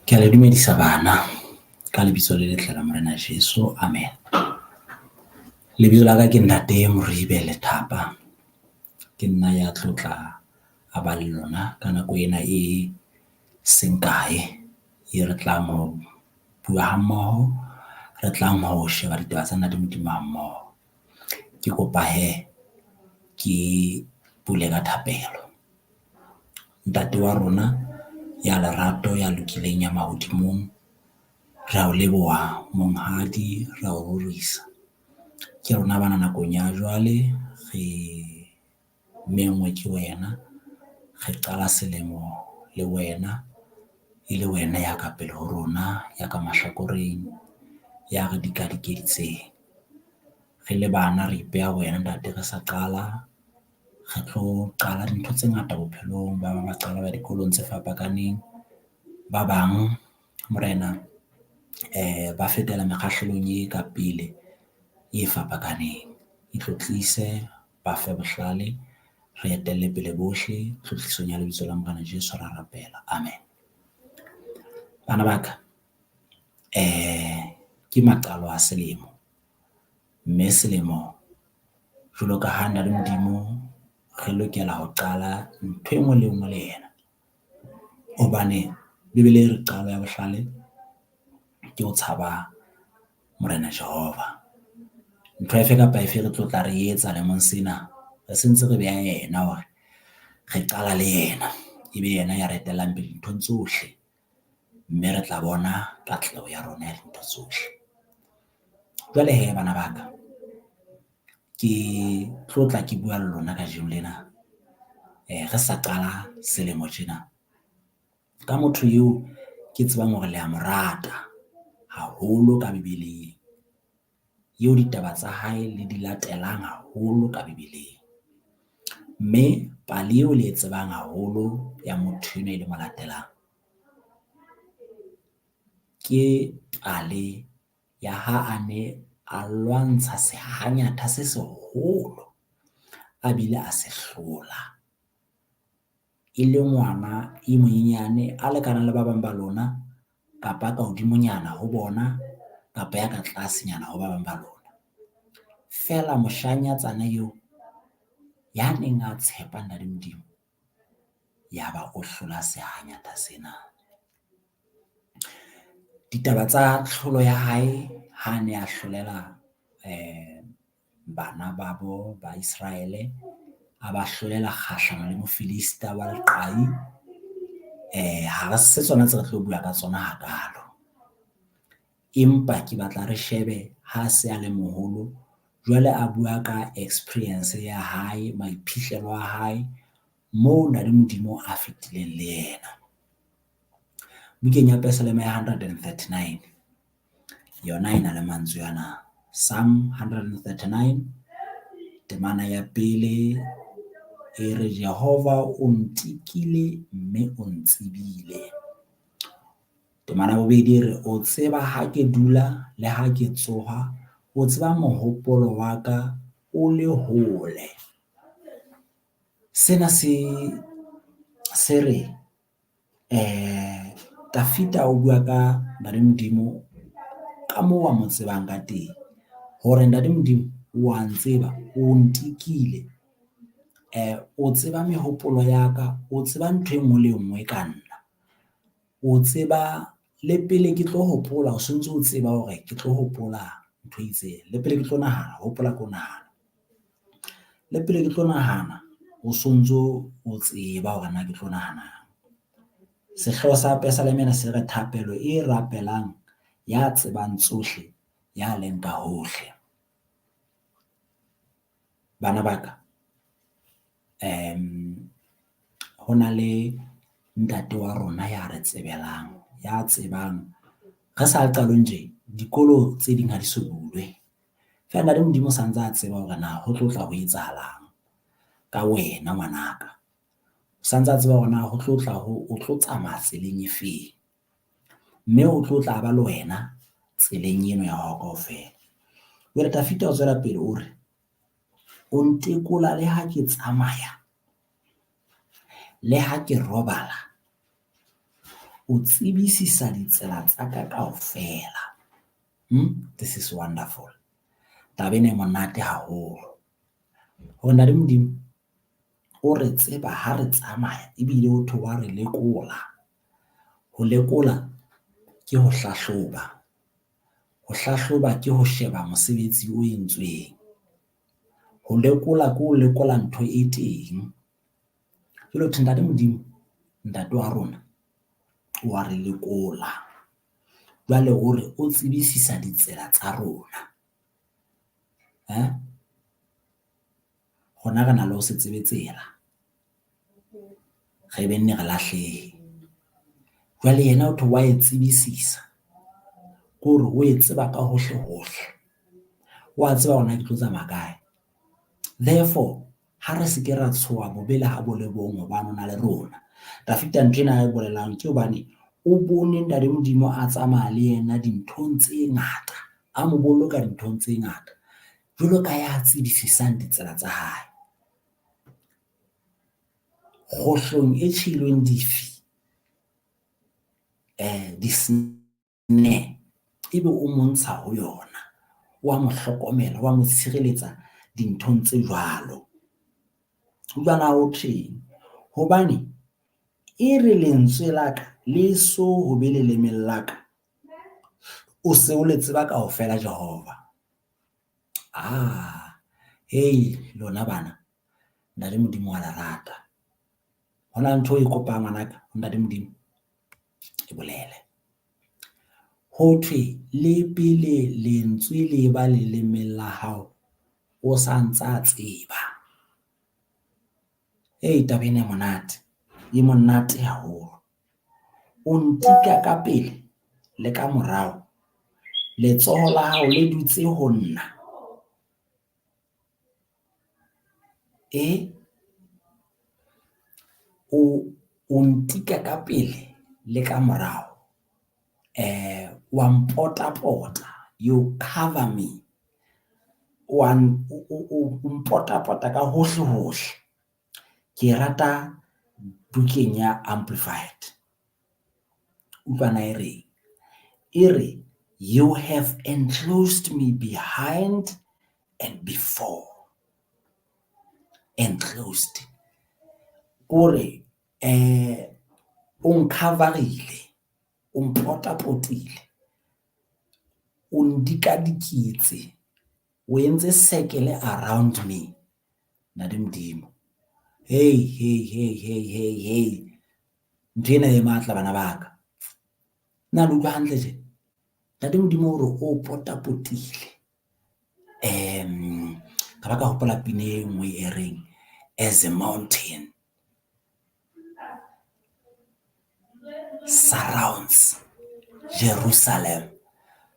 Ke a le dumedisa bana ka lebitso le letle la Morena Jeso. Amen. Lebitso la ka ke Ntate Moribe Lethapa. Ke nna ya tlotla a ba le lona ka nako ena e seng kae e re tlang ho bua hammoho, re tlang ho sheba ditaba tsa Ntate Modimo ha mmoho. Ke kopa hee ke bule ka thapelo. Ntate wa rona ya lerato, ya lokileng, ya mahodimong, re a o leboha monghadi, re a o rorisa. Ke rona bana nakong ya jwale re menngwe ke wena, re qala selemo le wena e le wena ya ka pele ho rona, ya ka mahlakoreng, ya re dikadikeditseng. Re le bana re ipeha ho wena ntate re sa qala, re tlo qala dintho tse ngata bophelong. Ba bang ba qala ho ya dikolong tse fapakaneng, ba bang morena ba fetela mekgahlelong e ka pele e fapakaneng. Itlotlise, ba fe bohlale, re etelle pele bohle tlotlisong ya lebitso la Morena Jesu re a rapela, amen. Bana ba ka ke maqalo a selemo, mme selemo jwalo ka ha na le Modimo re lokela ho qala ntho e nngwe le e nngwe le yena. Hobane Bebele e re qalo ya bohlale ke ho tshaba Morena Jehova. Ntho efe kapa efe re tlo tla re etsa lemong sena, re sentse re beha yena hore re qala le yena, ebe yena ya re etellang pele dinthong tsohle. Mme re tla bona katleho ya rona ya dintho tsohle. Jwale he bana ba ka, ke tlo tla ke bua le lona kajeno lena re sa qala selemo tjena ka motho eo ke tsebang hore le a mo rata haholo ka Bebeleng. Eo ditaba tsa hae le di latelang haholo ka Bebeleng. Mme pale eo le e tsebang haholo ya motho enwa e le mo latelang, ke pale ya ha a ne a lwantsha sehanyatha se seholo a bile a se hlola. E le ngwana e monyenyane a lekanang le ba bang ba lona kapa a ka hodimonyana ho bona kapa ya ka tlasenyana ho ba bang ba lona. Feela moshanyetsana eo ya neng a tshepa Ntate Modimo, ya ba o hlola sehanyatha sena. Ditaba tsa tlholo ya hae ha ne a hlolela bana ba bo ba Israel-e, a ba hlolela kgahlano le mo-Philista wa leqai ha se tsona tse re tlo bua ka tsona hakalo. Empa ke batla re shebe ha se a le moholo jwale a bua ka experience ya hae, maiphihlelo a hae moo Ntate Modimo a fetileng le yena. Bukeng ya Pesalema ya 139 yona e na le mantswe ana Psalm 139 temana ya pele e re Jehova o ntekile mme o ntsebile. Temana ya bobedi e re o tseba ha ke dula le ha ke tsoha, o tseba mohopolo wa ka o le hole. Sena se se re Dafita o bua ka Ntate Modimo ka moo a mo tsebang ka teng hore Ntate Modimo wa ntseba, o ntekile, o tseba mehopolo ya ka, o tseba ntho e nngwe le e nngwe ka nna. O tseba le pele ke tlo hopola o sontso o tseba hore ke tlo hopola ntho e itseng, le pele ke tlo nahana hopola ke ho nahana. Le pele ke tlo nahana o sontso o tseba hore na ke tlo nahanang. Sehlooho sa Pesaleme ena se re thapelo e rapelang ya tsebang tsohle, ya leng ka hohle. Bana ba ka ho na le ntate wa rona ya re tsebelang, ya tsebang re sa le qalong tje dikolo tse ding ha di so bulwe. Feela Ntate Modimo o sa ntse a tseba hore na ho tlo tla ho etsahalang ka wena ngwanaka. O sa ntse a tseba hore na ho tlo tla ho o tlo tsamaya tseleng e feng, mme o tlo tla ba le wena tseleng eno ya hao kaofela. Jwale Dafita o tswela pele o re, o ntekola le ha ke tsamaya, le ha ke robala. O tsebisisa ditsela tsa ka kaofela. This is wonderful. Taba ena e monate haholo. Hore Ntate Modimo o re tseba ha re tsamaya ebile ho thwe wa re lekola. Ho lekola ke ho hlahloba, ho hlahloba ke ho sheba mosebetsi o entsweng. Ho lekola ke ho lekola ntho e teng. Jwale ho thwe Ntate Modimo, ntate wa rona wa re lekola. Jwale o re o tsebisisa ditsela tsa rona . Rona re na le ho se tsebe tsela, re be nne re lahlehe. Jwale yena ho thwe wa e tsebisisa ke hore o e tseba ka hohle hohle. Wa tseba hore na ke tlo tsamaya kae. Therefore, ha re se ke ra tshoha bobe le ha bo le bong hobane o na le rona. Dafita ntho ena e bolelang ke hobane o bone Ntate Modimo a tsamaya le yena dinthong tse ngata, a mo boloka dinthong tse ngata jwalo ka ya tsebisisang ditsela tsa hae. Kgohlong e tjheilweng difi di-snare ebe o mo ntsha ho yona, wa mo hlokomela, wa mo tshireletsa dinthong tse jwalo. Utlwa na ho thweng? Hobane e re lentswe la ka le so ho be lelemeng la ka, o se o le tseba kaofela Jehova. Ah, hei lona bana, Ntate Modimo wa le rata. Ho na le ntho e kopang ngwanaka ho Ntate Modimo, e bolele. Ho thwe le pele lentswe le ba lelemeng la hao, o sa ntsa tseba. Hei taba ena e monate, e monate haholo. O ntika ka pele le ka morao, letsoho la hao le dutse ho nna. E o ntika ka pele le ka morao, wa mpotapota, you cover me. Wa o mpotapota ka hohle hohle. Ke rata bukeng ya Amplified. Utlwa na e reng? E re, you have enclosed me behind and before. Enclosed. Kore o n-cover-ile, o mpotapotile, o ndikadikitse, o entse circle around me. Ntate Modimo. Hey, hey, hey, hey, hey, hey. Ntho ena e matla bana ba ka. Na le utlwa hantle tje? Ntate Modimo o re o potapotile. Ka ba ka hopola pina e nngwe e reng, as a mountain surrounds Jerusalem,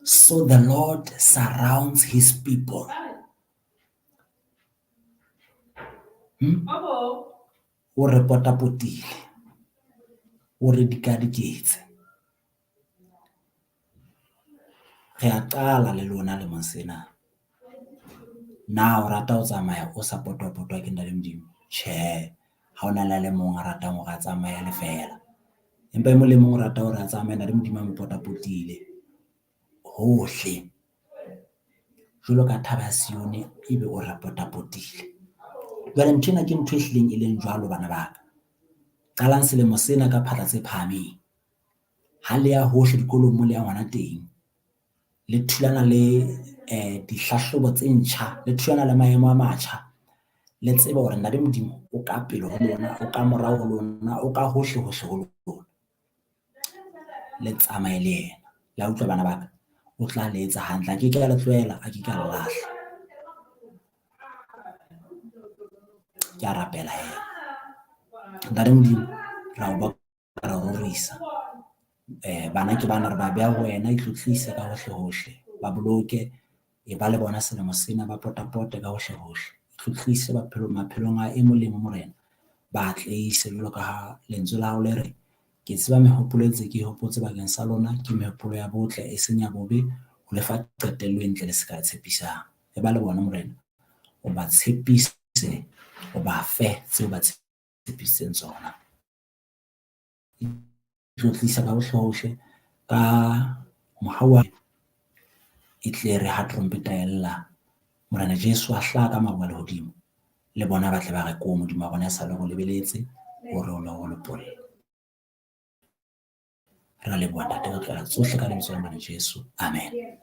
so the Lord surrounds his people. O re potapotile, o re dikadiketse. Re a qala le lona lemong sena. Na o rata ho tsamaya o sa potwa-potwa ke Ntate Modimo? Tjhe, ha hona le a le mong a ratang hore a tsamaye a le feela. Empa e mong le mong o rata hore a tsamaye Ntate Modimo a mo potapotile hohle. Jwalo ka thaba ya Sione ebe o re potapotile. Jwale nthwena ke ntho e hlileng e leng jwalo bana ba ka. Qalang selemo sena ka phatla tse phahameng. Ha le ya hohle dikolong mo le yang hona teng, le thulana le dihlahlobo tse ntjha, le thulana le maemo a matjha, le tsebe hore Ntate Modimo o ka pele ho lona, o ka morao ho lona, o ka hohle hohle ho lona. Le tsamaye le yena. Le a utlwa bana ba ka? O tla le etsa hantle, a ke ke a le tlohela, a ke ke a le lahla. Ke a rapela hee. Ntate Modimo, ra o boka, ra o rorisa. Bana ke bana re ba beha ho wena, itlotlise ka hohle hohle. Ba boloke, e ba le bona selemo sena, ba potapote ka hohle hohle. Itlotlise maphelong a e mong le mong Morena. Ba atlehise jwalo ka ha lentswe la hao le re, ke tseba mehopolo e ntse ke hopotse bakeng sa lona, ke mehopolo ya botle e seng ya bobe, ho le fa qetello e ntle le se ka tshepisang. E ba le bona Morena, o ba tshepise, o ba fe tseo ba tshepisitseng tsona. Tlotlisa ka hohle-hohle ka mohau wa e tle re ha trompeta e lla, Morena Jesu a hlaha ka maru a lehodimo, le bona ba tle ba re ko Modimo wa rona e sa le go lebeletse hore o ne o lopolle. Re a leboha Ntate, re tlohela tsohle ka lebitso la Morena Jesu. Amen.